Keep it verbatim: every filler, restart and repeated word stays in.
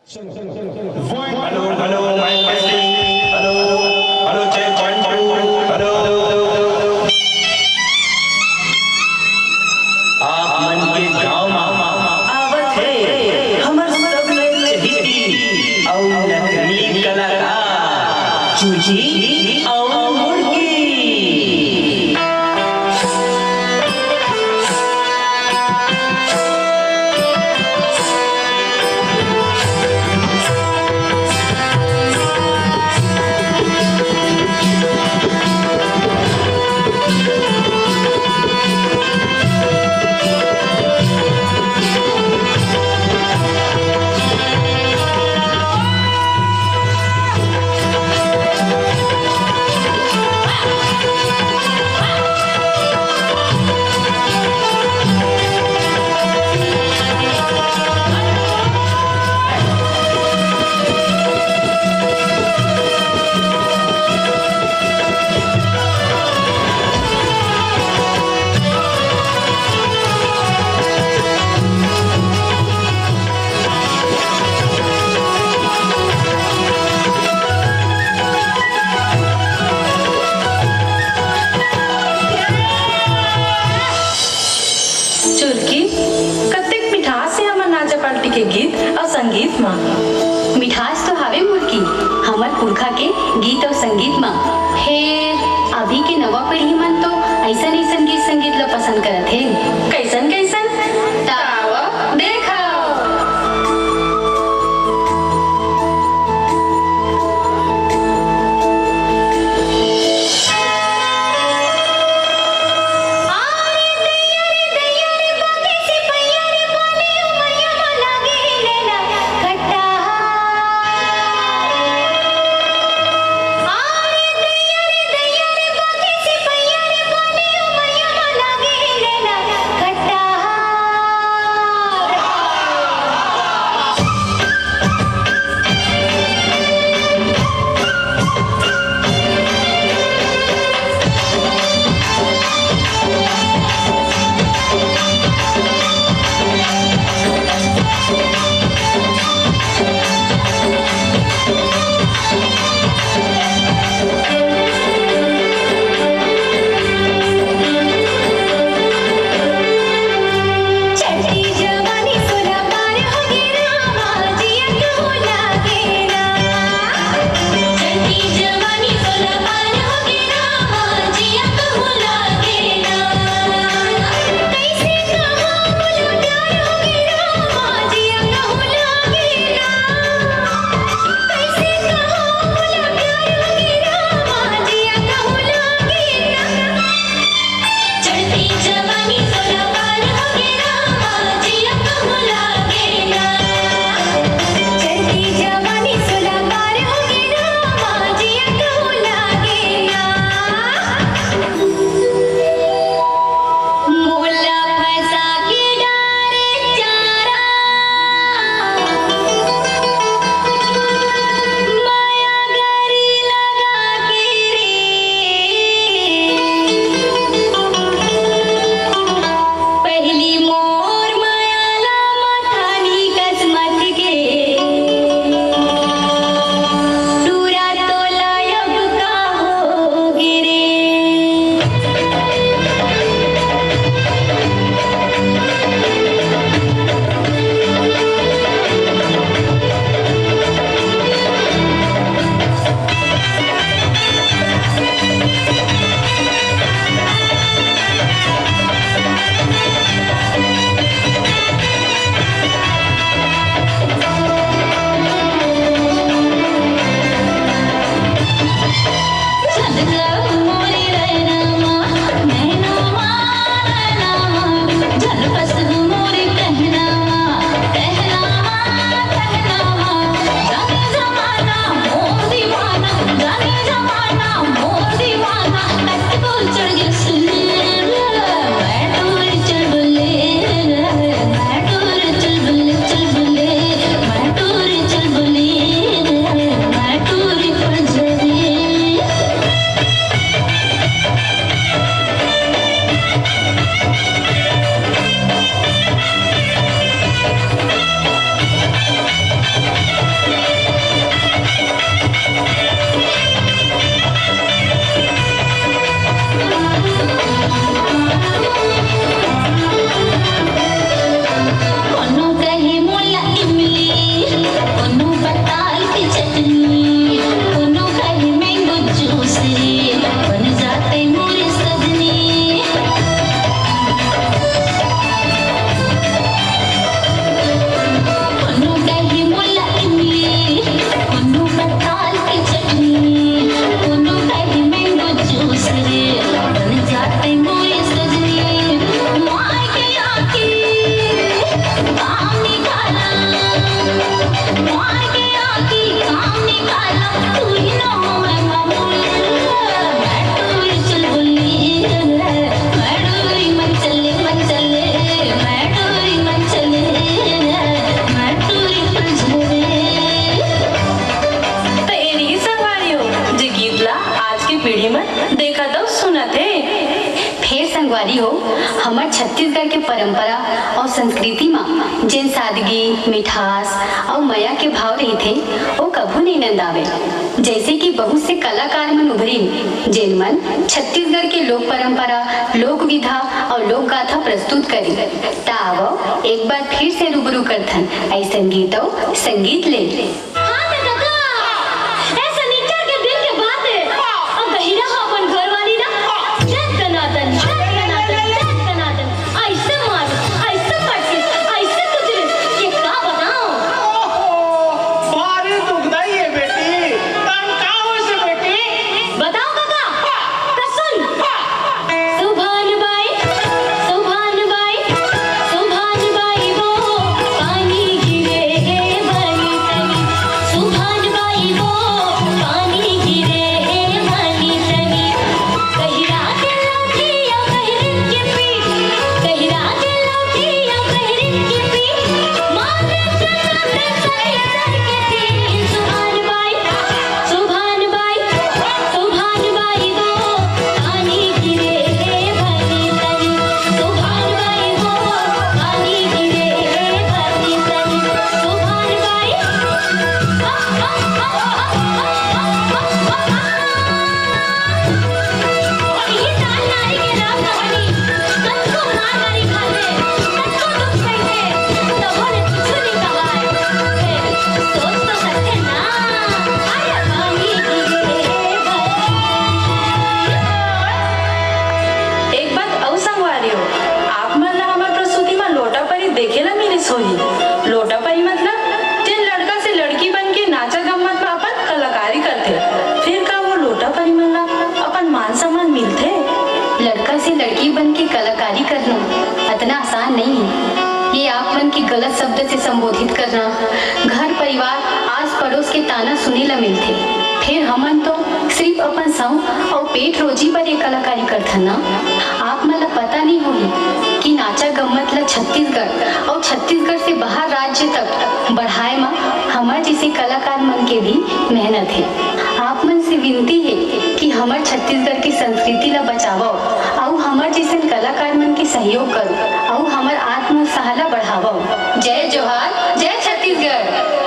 Hello, hello, mic testing. Hello, hello, check, one, two, hello. आप मन के गांव म आवत हे हमर सब ले चहेती अउ नकली कलाकार चुरकी अउ मुड़की। चुरकी, कतेक मिठास हे हमर नाचा पार्टी के गीत अउ संगीत म। मिठास तो हावे मुरकी, हमर पुरखा के गीत अउ संगीत म। फेर अभी के नवा पीढ़ी मन तो अइसन-अइसन गीत संगीत ल पसंद करत हे। कइसन-कइसन? त आवा देखा। ताल की चटनी, कोनो कहे mango juice रे, बन जाते मोरे सजनी। कोनो कहे मुलैमी, कोनो बताल की चटनी, कोनो कहे mango juice रे, बन जाते मोरे सजनी। माय के आके काम निकाला, माय के आके काम निकाला, तू ही ना मैं मामूल, मैं टूरी चुलबुली, मैं टूरी मचले, मचले, मैं टूरी मचले, मैं टूरी फुलझरे। त ए रहिस संगवारी हो, जे गीत ला आज के पीढ़ी मन देखत अउ सुनत हे। फेर संगवारी हो, हमर छत्तीसगढ़ के परंपरा अउ संस्कृति म जेन सादगी, मिठास अउ मया के भाव रहिथे, ओ कभू नइ नंदावय। जइसे कि बहुत से कलाकार मन उभरिन, जेन मन छत्तीसगढ़ के लोक परंपरा, लोक विधा अउ लोक गाथा प्रस्तुत करिन। त आवव, एक बार फिर से रूबरू करथन अइसन गीत अउ संगीत ले। हाँ त कका, ए सनिचर के दिन के बात हे। अब गहिरा ह अपन घरवाली ला जय दनादन, जय दनादन, जय दनादन, अइसे मारिस, अइसे पटकिस, अइसे कुचलिस, ये का बताओं? ओहो, भारी दुखदाई हे बेटी, तन का होइस बेटी? बताओ कका, त सुन। सुभान बाई, सुभान बाई, सुभान बाई वो पानी गिरे हे बनी तनी। सुभान बाई वो पानी गिरे हे बनी तनी। गहिरा के लौटिया गहिरिन के पीठ, गहिरा के लौटिया गहिरिन के पीठ। मारे चला के सही करके तीन। सुभान बाई, सुभान बाई, सुभान बाई वो पानी गिरे हे बनी तनी। सुभान बाई वो पानी गिरे हे बनी तनी। सुभान बाई। अउ इही तान नारी के राम कहानी। कतको मार गारी खाथे, कतको दुख सहिथे, तभो ले कुछु नइ कहाय। फेर सोच तो सकथे ना, अरे पानी गिरे हे बनी। एक बात अउ संगवारी हो, आप मन ला हमर प्रस्तुति म लोटा परी देखे ला मिलिस होही। लोटा परी मतलब जेन लड़का से लड़की बन के नाचा गम्मत म अपन कलाकारी करथे। फिर का वो लोटा परी मन ला अपन मान सम्मान मिलथे? लड़का से लड़की बन के कलाकारी करना अतना आसान नइ हे। ये आप मन के गलत शब्द से संबोधित करना, घर परिवार, आस पड़ोस के ताना सुने ला मिलथे। फेर हमन तो सिरिफ अपन सौंफ अउ पेट रोजी बर ये कलाकारी करथन ना। आप मन ला पता नइ होही कि नाचा गम्मत ला छत्तीसगढ़ अउ छत्तीसगढ़ से बाहर राज्य तक बढ़ाए म हमर जइसे कलाकार मन के भी मेहनत हे। आप मन से विनती हे कि हमर छत्तीसगढ़ के संस्कृति ला बचावव अउ हमर जइसन कलाकार मन के सहयोग करव अउ हमर आत्मोत्साह ला बढ़ावव। जय जोहार, जय छत्तीसगढ़।